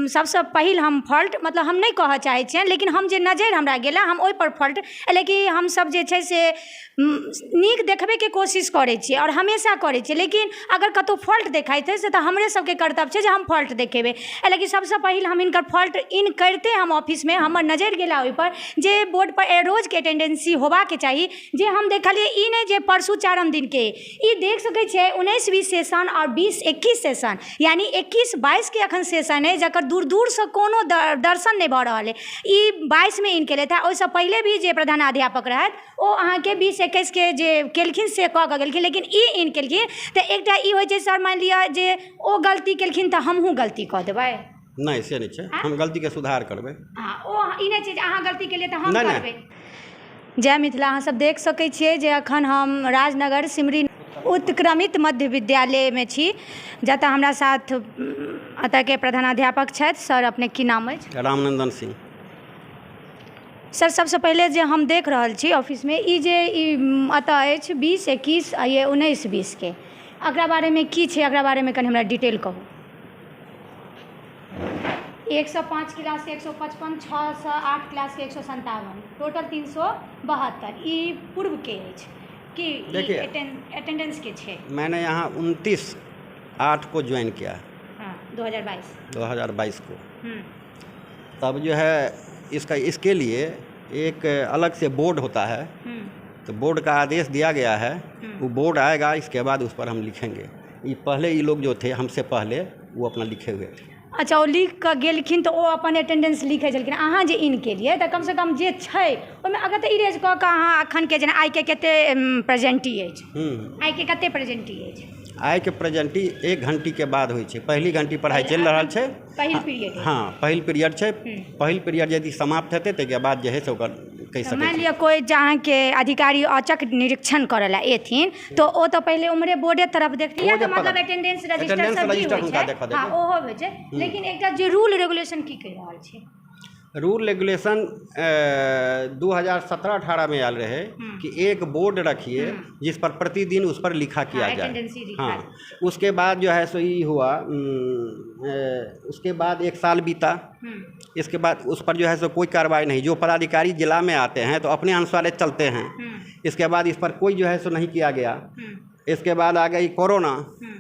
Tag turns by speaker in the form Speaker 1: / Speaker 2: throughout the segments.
Speaker 1: सबसँ पहिल हम फॉल्ट, मतलब हम नहि कहऽ चाहै छियनि, लेकिन हम जे नजरि हमरा गेल हम ओहिपर फॉल्ट, एहि लए कि हमसब जे छै से नीक देखबैके कोशिश करै छियै आओर हमेशा करै छियै, लेकिन अगर कतहु फॉल्ट देखाइत अछि तऽ हमरे सबके कर्तव्य छै जे हम फॉल्ट देखेबै। एहि लए कि सबसँ पहिल हम हिनकर फॉल्ट इन करिते हम ऑफिसमे हमर नजरि गेला ओहिपर जे बोर्डपर रोजके अटेंडेंसी होबाके चाही, जे हम देखलियै ई नहि जे परसू चारिम दिनके, ई देख सकै छियै 19-20 सेशन आओर 20-21 सेशन, यानी 21-22 के अखन सेशन अइ, जकर दूर दूरसँ कोनो दर्शन नहि भऽ रहल अइ। ई 22मे इन केलथि हँ, ओहिसँ पहिले भी जे प्रधानाध्यापक रहथि ओ अहाँके 20-21 के जे केलखिन से कऽ कऽ गेलखिन, लेकिन ई इन केलखिन तऽ एकटा ई होइ छै सर, मानि लिअ जे ओ गलती केलखिन तऽ हमहूँ गलती कऽ देबै?
Speaker 2: नहि, से नहि छै, हम गलतीके सुधार करबै।
Speaker 1: हँ, ओ ई नहि छै जे अहाँ गलती केलियै तऽ हम करबै। जय मिथिला। अहाँ सब देख सकै छियै जे अखन हम राजनगर सिमरी उत्क्रमित मध्य विद्यालयमे छी, जतऽ हमरा साथ एतऽके प्रधानाध्यापक छथि। सर, अपने की नाम अछि?
Speaker 2: रामनंदन सिंह।
Speaker 1: सर, सबसँ पहिले जे हम देख रहल छी ऑफिसमे ई जे ई एतऽ अछि 20-21 आ ये 19-20के, एकरा बारेमे की छै, एकरा बारेमे कनि हमरा डिटेल कहू। 105 क्लासके 155, 6 से 8 क्लासके 157, टोटल 372। ई पूर्वके अछि कि
Speaker 2: देखिए,
Speaker 1: अटेंडेंसके छै?
Speaker 2: मैंने यहाँ 29/8 को ज्वाइन किया है।
Speaker 1: हाँ, 2022।
Speaker 2: 2022 को। तब जो है इसका इसके लिए एक अलग से बोर्ड होता है, तो बोर्ड का आदेश दिया गया है, वो बोर्ड आएगा, इसके बाद उस पर हम लिखेंगे। ये पहले ये लोग जो थे हमसे पहले, वो अपना लिखे हुए थे।
Speaker 1: अच्छा, ओ लिख कऽ गेलखिन तऽ ओ अपन अटेंडेंस लिखै छलखिन। अहाँ जे इन केलियै तऽ कमसँ कम जे छै ओहिमे अगर तऽ इरेज कऽ कऽ अहाँ अखनके, जेना आइके कते प्रेजेंटी अछि? आइके कते प्रेजेंटी अछि?
Speaker 2: आइके प्रेजेंटी एक घंटीके बाद होइ छै। पहिली घंटी पढ़ाइ चलि रहल छै।
Speaker 1: पहिल पीरियड?
Speaker 2: हँ, पहिल पीरियड छै। पहिल पीरियड यदि समाप्त हेतै, ताहिके बाद जे है से ओकर कहि सकै
Speaker 1: मानि
Speaker 2: छी।
Speaker 1: लिअ कोइ जे अहाँके अधिकारी औचक निरीक्षण करऽ लए एथिन तऽ ओ तऽ पहिले उम्हरे बोर्डे तरफ देखथिन।
Speaker 2: ओ
Speaker 1: या
Speaker 2: जे
Speaker 1: तऽ मतलब अटेंडेंस रजिस्टर
Speaker 2: अटेंडेंस
Speaker 1: सब भी
Speaker 2: रजिस्टर
Speaker 1: होइ
Speaker 2: हुनका
Speaker 1: छै।
Speaker 2: देखऽ देबै।
Speaker 1: हँ, ओहो होइ छै, लेकिन एकटा जे रूल रेगुलेशन की कहि रहल छै?
Speaker 2: रूल रेगुलेशन 2017-18 में आयल रहे कि एक बोर्ड रखिए जिस पर प्रतिदिन उस पर लिखा किया जाए।
Speaker 1: अटेंडेंसी लिखा।
Speaker 2: उसके बाद जो है सो ई हुआ, उसके बाद एक साल बीता। इसके बाद उस पर जो है सो कोई कार्रवाई नहीं। जो पदाधिकारी जिला में आते हैं तो अपने अनुसार चलते हैं। इसके बाद इस पर कोई जो है सो नहीं किया गया। इसके बाद आ गई कोरोना।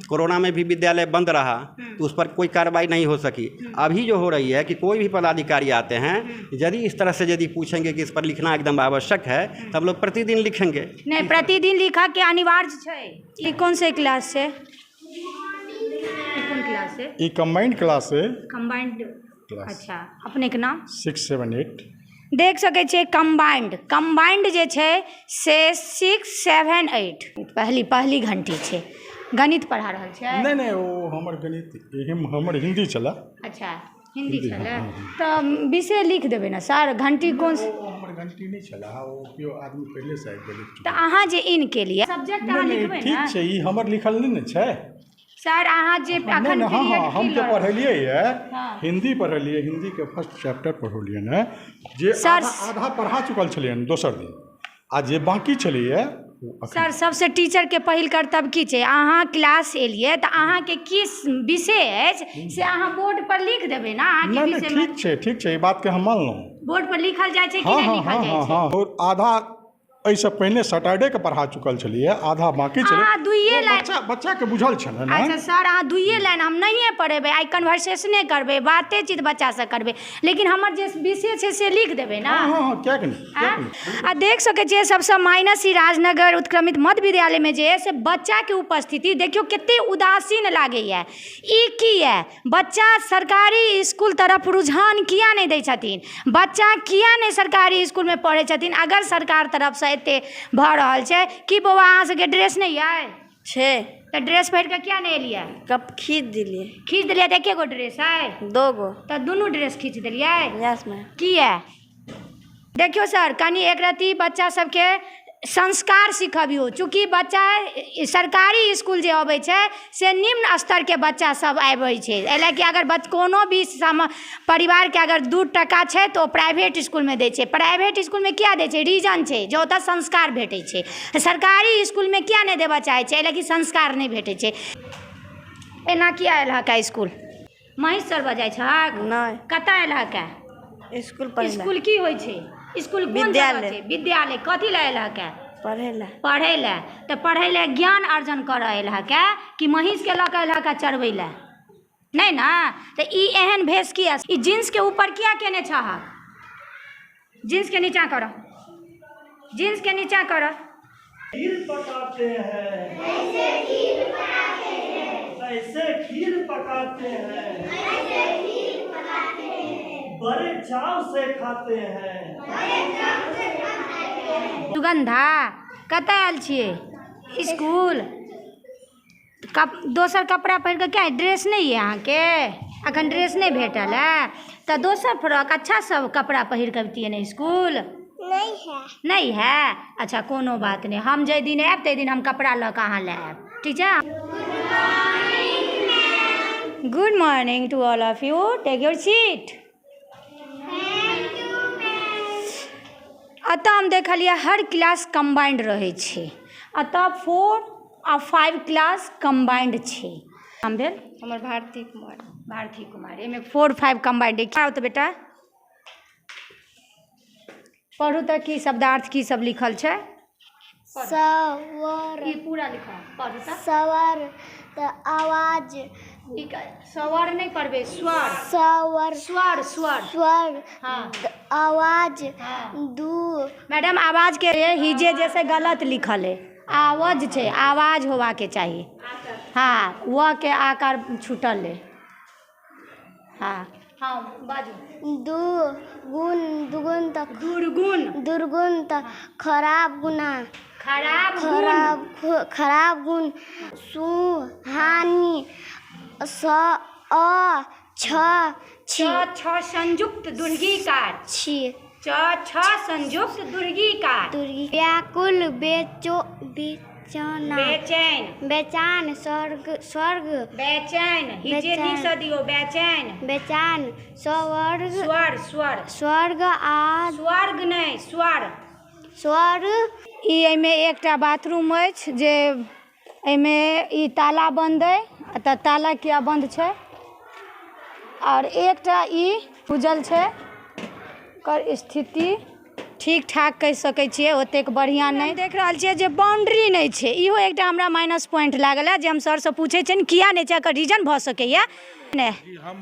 Speaker 2: कोरोना में भी विद्यालय बंद रहा तो उस पर कोई कार्रवाई नहीं हो सकी। अभी जो हो रही है कि कोई भी पदाधिकारी आते हैं, यदि इस तरह से यदि पूछेंगे कि इस पर लिखना एकदम आवश्यक है, तो हम लोग प्रतिदिन लिखेंगे।
Speaker 1: नहि, प्रतिदिन लिखऽ के अनिवार्य छै। ई कोन से क्लास छै? ई कोन क्लास छै?
Speaker 3: ई कंबाइंड क्लास है।
Speaker 1: कंबाइंड।
Speaker 3: क्लास।
Speaker 1: अच्छा, अपनेके नाम?
Speaker 3: 6, 7, 8।
Speaker 1: देख सकै छियै, कंबाइंड, कंबाइंड जे छै से 6, 7, 8। पहली पहली घंटी छै। गणित पढ़ा रहल छै?
Speaker 3: नहि, ओ हमर गणित हमर हिन्दी छलए।
Speaker 1: अच्छा, हिन्दी
Speaker 3: हिन्दी,
Speaker 1: छलै।
Speaker 3: हँ।
Speaker 1: तऽ विषय लिख देबै ने सर, घंटी कोन
Speaker 3: ओ हमर घंटी नहि छलए, ओ केओ आदमी पहिलेसँ आबि गेलै।
Speaker 1: तऽ अहाँ जे इन केलियै सब्जेक्ट अहाँ
Speaker 3: नहि,
Speaker 1: लिखबै
Speaker 3: ठीक
Speaker 1: ने?
Speaker 3: छै, ई हमर लिखल नहि ने छै।
Speaker 1: सर, अहाँ जे
Speaker 3: नहि
Speaker 1: अखन
Speaker 3: नहि, हँ।
Speaker 1: पीरियड
Speaker 3: हँ, हम
Speaker 1: की
Speaker 3: जे
Speaker 1: लऽ
Speaker 3: पढ़ेलियै यऽ, हिन्दी पढ़ेलियै, हिन्दीके फर्स्ट चैप्टर पढ़ौलियै ने जे
Speaker 1: सर,
Speaker 3: आधा आधा पढ़ा चुकल छलियै दोसर दिन आ जे बाँकी छलैए ओ अखन।
Speaker 1: सर, सबसे टीचरके पहिल कर्तव्य की छै? अहाँ क्लास एलियै तऽ अहाँके की विषय अछि से अहाँ बोर्ड पर लिख देबै ने अहाँके
Speaker 3: नहि,
Speaker 1: विषयमे।
Speaker 3: ठीक छै, ठीक छै, ई बातके हम मानलहुँ।
Speaker 1: बोर्ड पर लिखल जाइ छै कि
Speaker 3: हँ।
Speaker 1: नहि
Speaker 3: हँ।
Speaker 1: लिखल
Speaker 3: हँ।
Speaker 1: जाइ
Speaker 3: हँ।
Speaker 1: छै?
Speaker 3: हँ, आओर आधा एहिसँ पहिने सैटरडेके पढ़ा चुकल छलियै, आधा बाँकी छलै।
Speaker 1: अहाँ दुइए
Speaker 3: ओ
Speaker 1: लाइन
Speaker 3: बच्चा बच्चाके बुझल छलै ने।
Speaker 1: अच्छा सर, अहाँ दुइए लाइन, हम नहिए पढ़ेबै आइ, कन्वर्सेशने करबै, बातेचीत बच्चासँ करबै, लेकिन हमर जे विषय छै से लिख देबै ने?
Speaker 3: हँ, किएक नहि, किएक नहि।
Speaker 1: आ देख सकै छियै, सबसँ माइनस ई राजनगर उत्क्रमित मध्य विद्यालयमे जे अइ से बच्चाके उपस्थिति देखियौ, कते उदासीन लागैए। ई किया बच्चा सरकारी इसकुल तरफ रुझान किया नहि दै छथिन? बच्चा किया नहि सरकारी इसकुलमे पढ़ै छथिन, अगर सरकार तरफसँ एते भऽ रहल छै? की बौआ, अहाँ सबके ड्रेस नहि अइ?
Speaker 4: छै।
Speaker 1: तऽ ड्रेस पहिर कऽ किया नहि एलियै?
Speaker 4: कप खींच दिलियै।
Speaker 1: खींच देलियै तऽ एके गो ड्रेस अइ?
Speaker 4: दो गो।
Speaker 1: तऽ दुनू ड्रेस खींच देलियै?
Speaker 4: Yes ma'am.
Speaker 1: किया? देखियौ सर, कनि एक रत्ती बच्चा सबके संस्कार सिखबियौ। चूँकि बच्चा सरकारी इसकुल जे अबै छै से निम्न स्तरके बच्चा सब आबै छै। एहि लए कि अगर कोनो भी परिवारके अगर 2 टका छै तऽ ओ प्राइवेट इसकुलमे दै छै। प्राइवेट इसकुलमे किया दै छै? रीजन छै जे ओतऽ संस्कार भेटै छै। सरकारी इसकुलमे किया नहि देबऽ चाहै छै? एहि लए कि संस्कार नहि भेटै छै। एना किया आयल हक इसकुल? महींस चरबऽ जाइ छहक?
Speaker 4: नहि।
Speaker 1: कतऽ आयल हक?
Speaker 4: स्कूल पढ़ै।
Speaker 1: स्कूल की होइ छै? स्कूल कोन जगह
Speaker 4: विद्यालय।
Speaker 1: छै? विद्यालय। कथी लए आयल हक?
Speaker 4: पढ़ै लए।
Speaker 1: पढ़ै लए। तऽ पढ़ै लए ज्ञान अर्जन करऽ आयल हक कि महींसके लऽ कऽ आयल हक चरबै लए? नहि ने। तऽ ई एहन भेष किया? ई जींसके ऊपर किया केने छहक? जींसके नीचा करऽ, जींसके नीचा करऽ।
Speaker 5: खीर पकाते हैं, ऐसे खीर पकाते हैं, बड़े चाव से खाते हैं।
Speaker 1: सुगन्धा, कतऽ आयल छियै? स्कूल। दोसर कपड़ा पहिर कऽ किया? ड्रेस नहि यऽ अहाँके? अखन ड्रेस नहि भेटल है तऽ दोसर फ्रॉक अच्छा सब कपड़ा पहिर कऽ अबितियै ने स्कूल?
Speaker 6: नहीं है।
Speaker 1: नहि है? अच्छा, कोनो बात नहि, हम जाहि दिन आयब ताहि दिन हम कपड़ा लऽ कऽ अहाँ लए आयब, ठीक छै? Good morning to all of you, take your seat. एतऽ हम देखलियै हर क्लास कम्बाइंड रहै छै। एतऽ 4 आ 5 क्लास कम्बाइंड छै। नाम भेल?
Speaker 4: हमर भारती कुमार।
Speaker 1: भारती कुमार। एहिमे 4 5 कम्बाइंड। आओ तऽ बेटा, पढ़ू तऽ, की शब्दार्थ की सब लिखल छै?
Speaker 6: सवर।
Speaker 1: ई पूरा लिखो, पढ़ू तऽ।
Speaker 6: सवर त आवाज।
Speaker 1: ई सवर नहि पढ़बै, स्वर।
Speaker 6: सवर।
Speaker 1: स्वर, स्वर।
Speaker 6: स्वर।
Speaker 1: हाँ।
Speaker 6: आवाज।
Speaker 1: हाँ।
Speaker 6: दू।
Speaker 1: मैडम, आवाज के हिजे जैसे गलत लिखल है। आवाज छै, आवाज होबाके चाही। हाँ, व के आकार छूटल है। हाँ हाँ, बाजू।
Speaker 6: दू गुण, दुगुन त
Speaker 1: दुर्गुण।
Speaker 6: दुर्गुण त खराब गुना।
Speaker 1: खराब गुण।
Speaker 6: खराब, खराब गुण। सुहानी स अ छ छी।
Speaker 1: च छ संयुक्त दुर्गीकार।
Speaker 6: छी।
Speaker 1: च छ संयुक्त दुर्गीकार।
Speaker 6: दुर्गी व्याकुल बेचो बेचना।
Speaker 1: बेचैन।
Speaker 6: बेचान स्वर्ग, स्वर्ग।
Speaker 1: बेचैन, हिजे।
Speaker 6: बेचैन।
Speaker 1: नीक दियौ, बेचैन।
Speaker 6: बेचान स्वर्ग।
Speaker 1: स्वर, स्वर।
Speaker 6: स्वर्ग आ
Speaker 1: स्वर्ग नहि, स्वर।
Speaker 6: स्वर।
Speaker 1: ई एहिमे एकटा बाथरूम अछि जे एहिमे ई ताला बन्द अइ। तऽ ताला किया बन्द छै? आओर एकटा ई खुजल छै। एकर स्थिति ठीक ठाक कहि सकै छियै, ओतेक बढ़िआँ नहि। देख रहल छियै जे बाउंड्री नहि छै। इहो एकटा हमरा माइनस पॉइंट लागल है जे हम सरसँ पूछै छियनि किया नहि छै, एकर रीजन भऽ सकैए नहि?
Speaker 7: जी, हम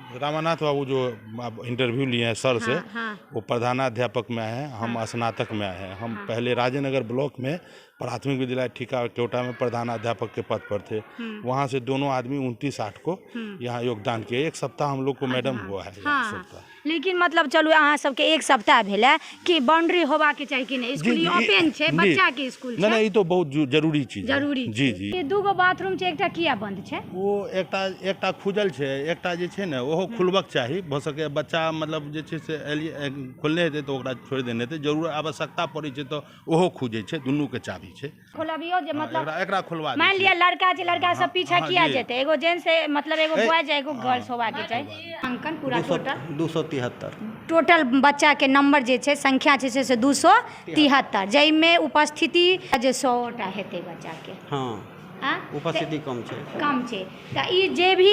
Speaker 7: रामानाथ बाबू जो आप इंटरव्यू लिए हैं सर से,
Speaker 1: हाँ।
Speaker 7: वो प्रधानाध्यापक में आए हैं, हम स्नातक में आए हैं। हम पहले राजेनगर ब्लॉक में प्राथमिक विद्यालय ठीका क्योटा में प्रधानाध्यापक के पद पर थे। वहाँ से दोनों आदमी 29/8 को यहाँ योगदान किए। एक सप्ताह हम लोग को मैडम हुआ है, एक सप्ताह।
Speaker 1: लेकिन मतलब चलू, अहाँ सबके एक सप्ताह भेल है कि बाउंड्री होबाके चाही कि नहि? स्कूल
Speaker 7: जी,
Speaker 1: ओपन छै,
Speaker 7: जी।
Speaker 1: बच्चाके स्कूल
Speaker 7: नहीं
Speaker 1: छै।
Speaker 7: नहीं, ये तो बहुत जरूरी चीज है।
Speaker 1: जरूरी
Speaker 7: जी।
Speaker 1: छै।
Speaker 7: जी।
Speaker 1: ई दूगो बाथरूम छै, एकटा किया बंद छै?
Speaker 7: ओ एकटा, एकटा खुजल छै, एकटा जे छै ने ओहो खुलबक चाही। भऽ सकैए बच्चा मतलब जे छै से एलियै खोलने हेतै तऽ ओकरा छोड़ि देने हेतै। जरूर आवश्यकता पड़ै छै तऽ ओहो खुजै छै। दुनूके चाभी छै।
Speaker 1: खोलबियौ जे मतलब
Speaker 7: एकरा एकरा खोलवा दै
Speaker 1: मानि
Speaker 7: छियै।
Speaker 1: लिअ लड़का छै, लड़का सब पीछा किया जेतै? एगो जेंट्स मतलब एगो
Speaker 7: ए,
Speaker 1: बॉयज एगो गर्ल्स होबाके चाही। अंकन पूरा टोटल
Speaker 2: 273।
Speaker 1: टोटल बच्चाके नंबर जे छै, संख्या छै से 273, जाहिमे उपस्थिति जे 100 टा हेतै बच्चाके।
Speaker 2: हँ।
Speaker 1: आ
Speaker 2: उपस्थिति कम छै।
Speaker 1: कम छै। तऽ ई जे भी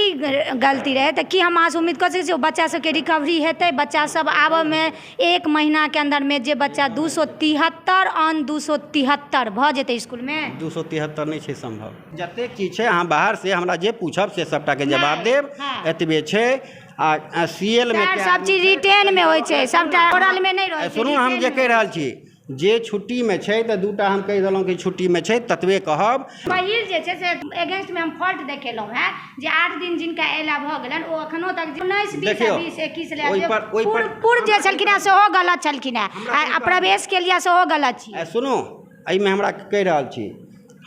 Speaker 1: गलती रहै, तऽ की हम अहाँसँ उम्मीद कऽ सकै छी ओ बच्चा सबके रिकवरी हेतै? बच्चा सब आबऽमे एक महीनाके अन्दरमे जे बच्चा 273 ऑन 273 भऽ जेतै इसकुलमे?
Speaker 2: 273 नहि छै सम्भव। जतेक चीज छै, अहाँ बाहर से हमरा जे पूछब से सबटाके जवाब देब। एतबे छै। आ सी एल मे
Speaker 1: सर, सब चीज रिटेन मे होइ छै, सबटा ओरल मे नहि रहै छै।
Speaker 2: सुनू, हम जे
Speaker 1: रिटेन मे।
Speaker 2: कहि रहल छी जे छुट्टीमे छै तऽ दूटा हम कहि देलहुँ कि छुट्टीमे छै, ततबे कहब।
Speaker 1: पहिल जे छै से एगेंस्ट मे हम फॉल्ट देखेलहुँ हेँ जे 8 दिन जिनका अयला भऽ गेलनि, ओ एखनो तक 19, 20 आ
Speaker 2: देखियौ,
Speaker 1: 20, 21 लए
Speaker 2: ओहि
Speaker 1: जे
Speaker 2: पर
Speaker 1: पूर्व जे छलखिन हेँ सेहो गलत छलखिन हेँ आ प्रवेश के लिए सेहो गलत छी।
Speaker 2: आ सुनू, एहिमे हमरा कहि रहल छी,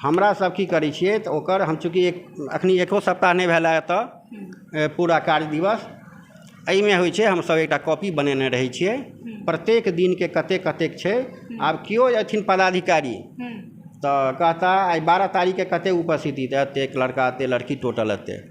Speaker 2: हमरा सब की करै छियै तऽ ओकर हम चूँकि एक अखनी एको सप्ताह नहि भेल एतऽ पूरा कार्य दिवस। एहिमे होइ छै, हमसब एकटा कॉपी बनेने रहै छियै, प्रत्येक दिनके कतेक कतेक छै। आब केओ अथिन पदाधिकारी तऽ कहता आइ 12 तारीखके कतेक उपस्थिति, तऽ एतेक लड़का, एतेक लड़की, टोटल एतेक।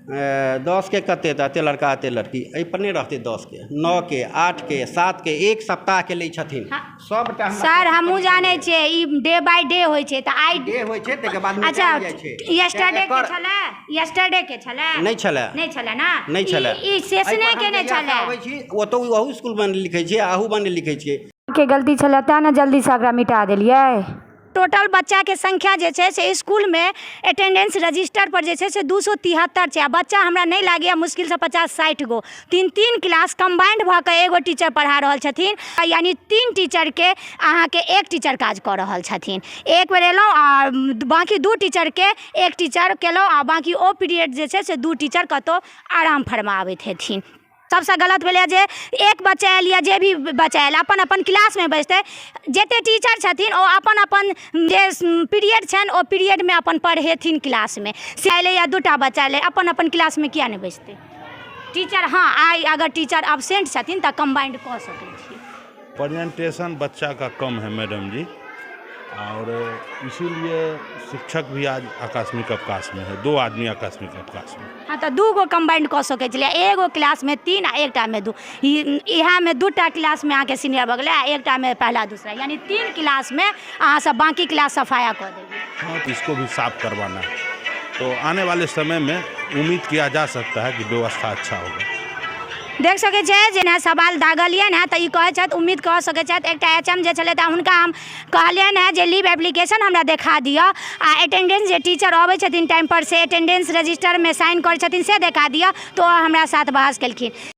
Speaker 2: 10के कते तऽ एते लड़का एते लड़की, एहिपर नहि रहतै। 10के, 9के, 8के, 7के, एक सप्ताहके लै छथिन सबटा।
Speaker 1: सर, हमहूँ जानै छियै, ई डे बाय डे होइ छै, तऽ आइ
Speaker 2: डे होइ छै, ताहिके बाद
Speaker 1: अच्छा
Speaker 2: मेटायल जाइ छै।
Speaker 1: यस्टरडे के छलै? यस्टरडे के छलै?
Speaker 2: नहि छलै।
Speaker 1: नहि छलै ने?
Speaker 2: नहि छलै।
Speaker 1: ई सेशने के नहि छलै।
Speaker 2: अबै छी ओतौ, अहू इसकुलमे लिखै छियै, अहूमे नहि लिखै छियै।
Speaker 1: के गलती छलै, तेँ ने जल्दीसँ एकरा मिटा देलियै। टोटल बच्चाके संख्या जे छै से इसकुलमे अटेंडेंस रजिस्टर पर जे छै से 273 छै, आ बच्चा हमरा नहि लागैए, मुश्किलसँ 50-60 गो। तीन तीन क्लास कम्बाइंड भऽ कऽ एगो टीचर पढ़ा रहल छथिन, यानि तीन टीचरके अहाँके एक टीचर काज कऽ रहल छथिन। एक बेर एलहुँ आ बाँकी दू टीचरके एक टीचर केलहुँ, आ बाँकी ओ पीरियड जे छै से दू टीचर कतहु आराम फरमाबैत हेथिन। सबसँ गलत भेलैए जे एक बच्चा आयल या जे भी बच्चा आयल, अपन अपन क्लासमे बैसतै। जतेक टीचर छथिन, ओ अपन अपन जे पीरियड छनि, ओ पीरियडमे अपन पढ़ेथिन क्लासमे। से अयलैए, दूटा बच्चा अयलै, अपन अपन क्लासमे किया नहि बैसतै टीचर? हँ, आइ अगर टीचर एबसेंट छथिन तऽ कम्बाइंड कऽ सकै छी।
Speaker 7: प्रेजेंटेशन बच्चा का कम है मैडम जी, और इसीलिए शिक्षक भी आज आकस्मिक अवकाश में है। दो आदमी आकस्मिक अवकाश में।
Speaker 1: हँ, तऽ दू गो कम्बाइंड कऽ सकै छलियै। एगो क्लासमे तीन आ एकटामे दू। इएहमे दू टा क्लासमे अहाँके सीनियर भऽ गेलै आ एकटामे पहला दूसरा, यानी तीन क्लासमे अहाँ सब बाँकी क्लास सफाया कऽ देलियै।
Speaker 7: हाँ, तो इसको भी साफ करवाना है, तो आने वाले समय में उम्मीद किया जा सकता है कि व्यवस्था अच्छा होगा।
Speaker 1: देख सकै छियै, जेना सवाल दागलियनि हेँ तऽ ई कहै छथि उम्मीद कऽ सकै छथि। एकटा एच एम जे छलै, तऽ हुनका हम कहलियनि हेँ जे लीव एप्लीकेशन हमरा देखा दिअ आ अटेंडेंस, जे टीचर अबै छथिन टाइमपर से अटेंडेंस रजिस्टरमे साइन करै छथिन, से देखा दिअ, तऽ ओ हमरा साथ बहस केलखिन।